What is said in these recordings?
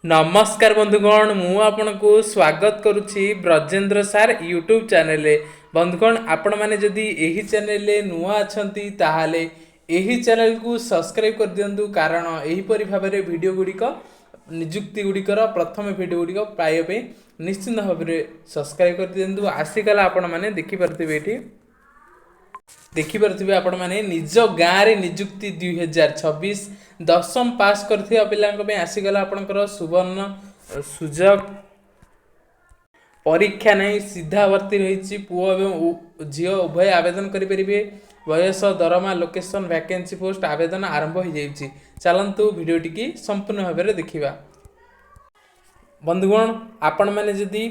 ନମସ୍କାର ବନ୍ଧୁଗଣ, ମୁଁ ଆପଣଙ୍କୁ ସ୍ୱାଗତ କରୁଛି ବ୍ରଜେନ୍ଦ୍ର ସାର୍ ୟୁଟ୍ୟୁବ୍ ଚ୍ୟାନେଲରେ। ବନ୍ଧୁଗଣ, ଆପଣମାନେ ଯଦି ଏହି ଚ୍ୟାନେଲରେ ନୂଆ ଅଛନ୍ତି, ତାହେଲେ ଏହି ଚ୍ୟାନେଲକୁ ସବସ୍କ୍ରାଇବ୍ କରିଦିଅନ୍ତୁ, କାରଣ ଏହିପରି ଭାବରେ ଭିଡ଼ିଓ ଗୁଡ଼ିକ, ନିଯୁକ୍ତି ଗୁଡ଼ିକର ପ୍ରଥମେ ଭିଡ଼ିଓ ଗୁଡ଼ିକ ପାଇବା ପାଇଁ ନିଶ୍ଚିନ୍ତ ଭାବରେ ସବସ୍କ୍ରାଇବ୍ କରିଦିଅନ୍ତୁ। ଆସିଗଲା, ଆପଣମାନେ ଦେଖିପାରୁଥିବେ, ଏଠି ଦେଖିପାରୁଥିବେ ଆପଣମାନେ, ନିଜ ଗାଁରେ ନିଯୁକ୍ତି 2026। ଦଶମ ପାସ୍ କରିଥିବା ପିଲାଙ୍କ ପାଇଁ ଆସିଗଲା ଆପଣଙ୍କର ସୁବର୍ଣ୍ଣ ସୁଯୋଗ। ପରୀକ୍ଷା ନାହିଁ, ସିଧା ଭର୍ତ୍ତି ରହିଛି। ପୁଅ ଏବଂ ଝିଅ ଉଭୟ ଆବେଦନ କରିପାରିବେ। ବୟସ, ଦରମା, ଲୋକେସନ୍, ଭ୍ୟାକେନ୍ସି ପୋଷ୍ଟ, ଆବେଦନ ଆରମ୍ଭ ହୋଇଯାଇଛି। ଚାଲନ୍ତୁ, ଭିଡ଼ିଓଟିକି ସମ୍ପୂର୍ଣ୍ଣ ଭାବରେ ଦେଖିବା। ବନ୍ଧୁଗଣ, ଆପଣମାନେ ଯଦି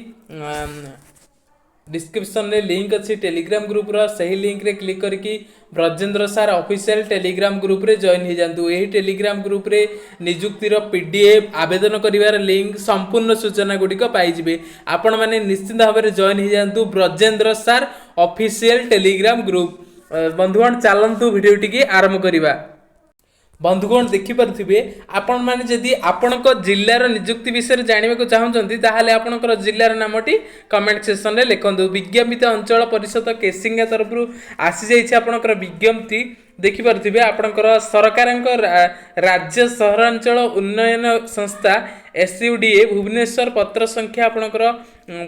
ଡିସ୍କ୍ରିପ୍ସନରେ ଲିଙ୍କ୍ ଅଛି ଟେଲିଗ୍ରାମ ଗ୍ରୁପ୍ର, ସେହି ଲିଙ୍କ୍ରେ କ୍ଲିକ୍ କରିକି ବ୍ରଜେନ୍ଦ୍ର ସାର୍ ଅଫିସିଆଲ ଟେଲିଗ୍ରାମ ଗ୍ରୁପ୍ରେ ଜଏନ୍ ହେଇଯାଆନ୍ତୁ। ଏହି ଟେଲିଗ୍ରାମ ଗ୍ରୁପ୍ରେ ନିଯୁକ୍ତିର ପିଡିଏଫ୍, ଆବେଦନ କରିବାର ଲିଙ୍କ୍, ସମ୍ପୂର୍ଣ୍ଣ ସୂଚନା ଗୁଡ଼ିକ ପାଇଯିବେ। ଆପଣମାନେ ନିଶ୍ଚିନ୍ତ ଭାବରେ ଜଏନ୍ ହେଇଯାଆନ୍ତୁ Brajendra sir official Telegram group. ବନ୍ଧୁଗଣ, ଚାଲନ୍ତୁ, ଭିଡ଼ିଓଟିକି ଆରମ୍ଭ କରିବା। ବନ୍ଧୁଗଣ, ଦେଖିପାରୁଥିବେ, ଆପଣମାନେ ଯଦି ଆପଣଙ୍କ ଜିଲ୍ଲାର ନିଯୁକ୍ତି ବିଷୟରେ ଜାଣିବାକୁ ଚାହୁଁଛନ୍ତି, ତାହେଲେ ଆପଣଙ୍କର ଜିଲ୍ଲାର ନାମଟି କମେଣ୍ଟ ସେକ୍ସନରେ ଲେଖନ୍ତୁ। ବିଜ୍ଞାପିତ ଅଞ୍ଚଳ ପରିଷଦ କେସିଙ୍ଗା ତରଫରୁ ଆସିଯାଇଛି ଆପଣଙ୍କର ବିଜ୍ଞପ୍ତି। ଦେଖିପାରୁଥିବେ, ଆପଣଙ୍କର ସରକାରଙ୍କ ରାଜ୍ୟ ସହରାଞ୍ଚଳ ଉନ୍ନୟନ ସଂସ୍ଥା ଏସ୍ୟୁଡିଏ, ଭୁବନେଶ୍ୱର, ପତ୍ର ସଂଖ୍ୟା ଆପଣଙ୍କର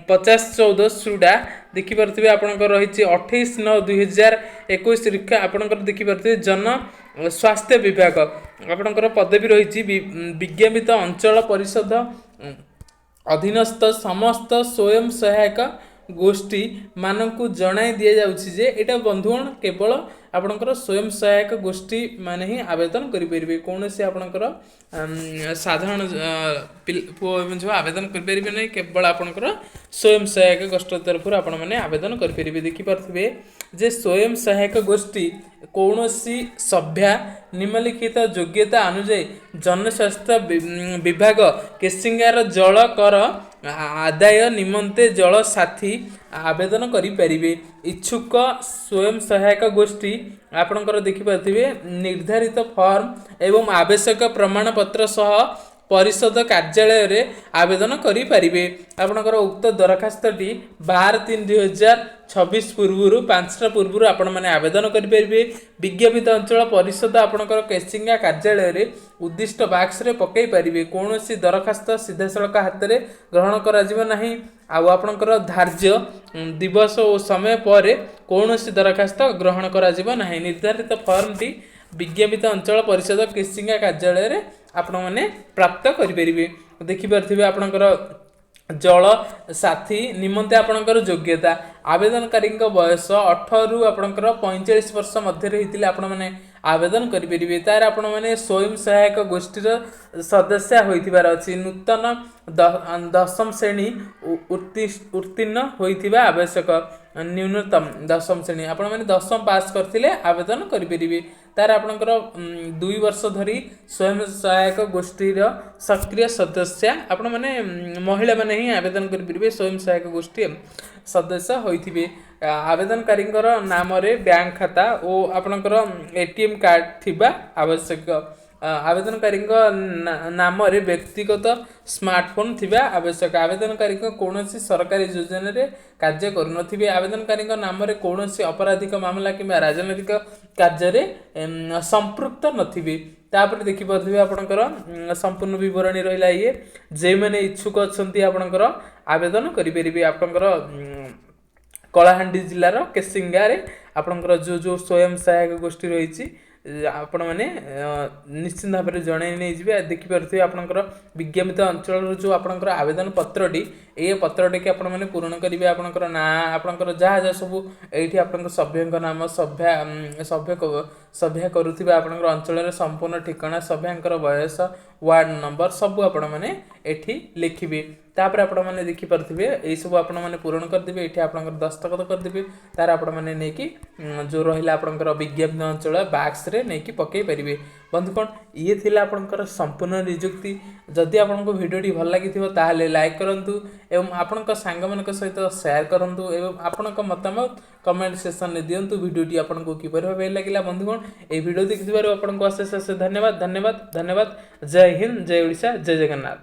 5014 ସୁଡା। ଦେଖିପାରୁଥିବେ, ଆପଣଙ୍କର ରହିଛି 28/9/2021। ଆପଣଙ୍କର ଦେଖିପାରୁଥିବେ, ଜନ ସ୍ୱାସ୍ଥ୍ୟ ବିଭାଗ ଆପଣଙ୍କର ପଦବୀ ରହିଛି। ବିଜ୍ଞାପିତ ଅଞ୍ଚଳ ପରିଷଦ ଅଧୀନସ୍ଥ ସମସ୍ତ ସ୍ୱୟଂ ସହାୟକ ଗୋଷ୍ଠୀ ମାନଙ୍କୁ ଜଣାଇ ଦିଆଯାଉଛି ଯେ, ଏଇଟା ବନ୍ଧୁଗଣ କେବଳ ଆପଣଙ୍କର ସ୍ୱୟଂ ସହାୟକ ଗୋଷ୍ଠୀ ମାନେ ହିଁ ଆବେଦନ କରିପାରିବେ। କୌଣସି ଆପଣଙ୍କର ସାଧାରଣ ପୁଅ ଏବଂ ଝିଅ ଆବେଦନ କରିପାରିବେ ନାହିଁ। କେବଳ ଆପଣଙ୍କର ସ୍ୱୟଂ ସହାୟକ ଗୋଷ୍ଠୀ ତରଫରୁ ଆପଣମାନେ ଆବେଦନ କରିପାରିବେ। ଦେଖିପାରୁଥିବେ ଯେ ସ୍ୱୟଂ ସହାୟକ ଗୋଷ୍ଠୀ କୌଣସି ସଭ୍ୟା ନିମ୍ନଲିଖିତ ଯୋଗ୍ୟତା ଅନୁଯାୟୀ ଜନସ୍ୱାସ୍ଥ୍ୟ ବିଭାଗ କେସିଙ୍ଗାର ଜଳ କର ଆଦାୟ ନିମନ୍ତେ ଜଳ ସାଥୀ ଆବେଦନ କରିପାରିବେ। ଇଚ୍ଛୁକ ସ୍ୱୟଂ ସହାୟକ ଗୋଷ୍ଠୀ ଆପଣଙ୍କର ଦେଖିପାରୁଥିବେ, ନିର୍ଦ୍ଧାରିତ ଫର୍ମ ଏବଂ ଆବଶ୍ୟକ ପ୍ରମାଣପତ୍ର ସହ ପରିଷଦ କାର୍ଯ୍ୟାଳୟରେ ଆବେଦନ କରିପାରିବେ। ଆପଣଙ୍କର ଉକ୍ତ ଦରଖାସ୍ତଟି 12/3/2026 ପୂର୍ବରୁ, 5ଟା ପୂର୍ବରୁ ଆପଣମାନେ ଆବେଦନ କରିପାରିବେ। ବିଜ୍ଞାପିତ ଅଞ୍ଚଳ ପରିଷଦ ଆପଣଙ୍କର କେସିଙ୍ଗା କାର୍ଯ୍ୟାଳୟରେ ଉଦ୍ଦିଷ୍ଟ ବାକ୍ସରେ ପକାଇ ପାରିବେ। କୌଣସି ଦରଖାସ୍ତ ସିଧାସଳଖ ହାତରେ ଗ୍ରହଣ କରାଯିବ ନାହିଁ। ଆଉ ଆପଣଙ୍କର ଧାର୍ଯ୍ୟ ଦିବସ ଓ ସମୟ ପରେ କୌଣସି ଦରଖାସ୍ତ ଗ୍ରହଣ କରାଯିବ ନାହିଁ। ନିର୍ଦ୍ଧାରିତ ଫର୍ମଟି ବିଜ୍ଞାପିତ ଅଞ୍ଚଳ ପରିଷଦ କେସିଙ୍ଗା କାର୍ଯ୍ୟାଳୟରେ ଆପଣମାନେ ପ୍ରାପ୍ତ କରିପାରିବେ। ଦେଖିପାରୁଥିବେ, ଆପଣଙ୍କର ଜଳ ସାଥୀ ନିମନ୍ତେ ଆପଣଙ୍କର ଯୋଗ୍ୟତା, ଆବେଦନକାରୀଙ୍କ ବୟସ 18ରୁ ଆପଣଙ୍କର 45 ବର୍ଷ ମଧ୍ୟରେ ହେଇଥିଲେ ଆପଣମାନେ ଆବେଦନ କରିପାରିବେ। ତାର ଆପଣମାନେ ସ୍ୱୟଂ ସହାୟକ ଗୋଷ୍ଠୀର ସଦସ୍ୟ ହୋଇଥିବାର ଅଛି। ନୂତନ ଦଶମ ଶ୍ରେଣୀ ଉତ୍ତୀର୍ଣ୍ଣ ହୋଇଥିବା ଆବଶ୍ୟକ। ନ୍ୟୁନତମ ଦଶମ ଶ୍ରେଣୀ, ଆପଣମାନେ ଦଶମ ପାସ୍ କରିଥିଲେ ଆବେଦନ କରିପାରିବେ। ତାର ଆପଣଙ୍କର 2 ବର୍ଷ ଧରି ସ୍ୱୟଂ ସହାୟକ ଗୋଷ୍ଠୀର ସକ୍ରିୟ ସଦସ୍ୟା, ଆପଣମାନେ ମହିଳାମାନେ ହିଁ ଆବେଦନ କରିପାରିବେ, ସ୍ୱୟଂ ସହାୟକ ଗୋଷ୍ଠୀ ସଦସ୍ୟ ହୋଇଥିବେ। ଆବେଦନକାରୀଙ୍କର ନାମରେ ବ୍ୟାଙ୍କ ଖାତା ଓ ଆପଣଙ୍କର ଏଟିଏମ୍ କାର୍ଡ଼ ଥିବା ଆବଶ୍ୟକ। ଆବେଦନକାରୀଙ୍କ ନାମରେ ବ୍ୟକ୍ତିଗତ ସ୍ମାର୍ଟଫୋନ୍ ଥିବା ଆବଶ୍ୟକ। ଆବେଦନକାରୀଙ୍କ କୌଣସି ସରକାରୀ ଯୋଜନାରେ କାର୍ଯ୍ୟ କରୁନଥିବେ। ଆବେଦନକାରୀଙ୍କ ନାମରେ କୌଣସି ଅପରାଧିକ ମାମଲା କିମ୍ବା ରାଜନୈତିକ କାର୍ଯ୍ୟରେ ସମ୍ପୃକ୍ତ ନଥିବେ। ତାପରେ ଦେଖିପାରୁଥିବେ, ଆପଣଙ୍କର ସମ୍ପୂର୍ଣ୍ଣ ବିବରଣୀ ରହିଲା ଇଏ। ଯେଉଁମାନେ ଇଚ୍ଛୁକ ଅଛନ୍ତି, ଆପଣଙ୍କର ଆବେଦନ କରିପାରିବେ। ଆପଣଙ୍କର କଳାହାଣ୍ଡି ଜିଲ୍ଲାର କେସିଙ୍ଗାରେ ଆପଣଙ୍କର ଯେଉଁ ଯେଉଁ ସ୍ୱୟଂ ସହାୟକ ଗୋଷ୍ଠୀ ରହିଛି, ଆପଣମାନେ ନିଶ୍ଚିନ୍ତ ଭାବରେ ଜଣାଇ ନେଇଯିବେ। ଦେଖିପାରୁଥିବେ, ଆପଣଙ୍କର ବିଜ୍ଞାପିତ ଅଞ୍ଚଳର ଯେଉଁ ଆପଣଙ୍କର ଆବେଦନ ପତ୍ରଟି, ଏଇ ପତ୍ରଟିକି ଆପଣମାନେ ପୂରଣ କରିବେ। ଆପଣଙ୍କର ନାଁ, ଆପଣଙ୍କର ଯାହା ଯାହା ସବୁ ଏଇଠି, ଆପଣଙ୍କ ସଭ୍ୟଙ୍କ ନାମ, ସଭ୍ୟ ସଭ୍ୟା କରୁଥିବା ଆପଣଙ୍କର ଅଞ୍ଚଳର ସମ୍ପୂର୍ଣ୍ଣ ଠିକଣା, ସଭ୍ୟାଙ୍କର ବୟସ, ୱାର୍ଡ଼ ନମ୍ବର ସବୁ ଆପଣମାନେ ଏଠି ଲେଖିବେ। ତାପରେ ଆପଣମାନେ ଦେଖିପାରୁଥିବେ, ଏଇସବୁ ଆପଣମାନେ ପୂରଣ କରିଦେବେ। ଏଠି ଆପଣଙ୍କର ଦସ୍ତଖତ କରିଦେବେ। ତାର ଆପଣମାନେ ନେଇକି ଯେଉଁ ରହିଲା ଆପଣଙ୍କର ବିଜ୍ଞାପିତ ଅଞ୍ଚଳ ବାକ୍ସରେ ନେଇକି ପକାଇ ପାରିବେ। ବନ୍ଧୁଗଣ, ଇଏ ଥିଲା ଆପଣଙ୍କର ସମ୍ପୂର୍ଣ୍ଣ ନିଯୁକ୍ତି। ଯଦି ଆପଣଙ୍କୁ ଭିଡ଼ିଓଟି ଭଲ ଲାଗିଥିବ, ତାହେଲେ ଲାଇକ୍ କରନ୍ତୁ ଏବଂ ଆପଣଙ୍କ ସାଙ୍ଗମାନଙ୍କ ସହିତ ସେୟାର କରନ୍ତୁ ଏବଂ ଆପଣଙ୍କ ମତାମତ କମେଣ୍ଟ ସେକ୍ସନରେ ଦିଅନ୍ତୁ, ଭିଡ଼ିଓଟି ଆପଣଙ୍କୁ କିପରି ଭାବେ ଲାଗିଲା। ବନ୍ଧୁଗଣ, ଏହି ଭିଡ଼ିଓ ଦେଖିଥିବାରୁ ଆପଣଙ୍କୁ ଅଶେଷ ଅଶେଷ ଧନ୍ୟବାଦ, ଧନ୍ୟବାଦ, ଧନ୍ୟବାଦ। ଜୟ ହିନ୍ଦ, ଜୟ ଓଡ଼ିଶା, ଜୟ ଜଗନ୍ନାଥ।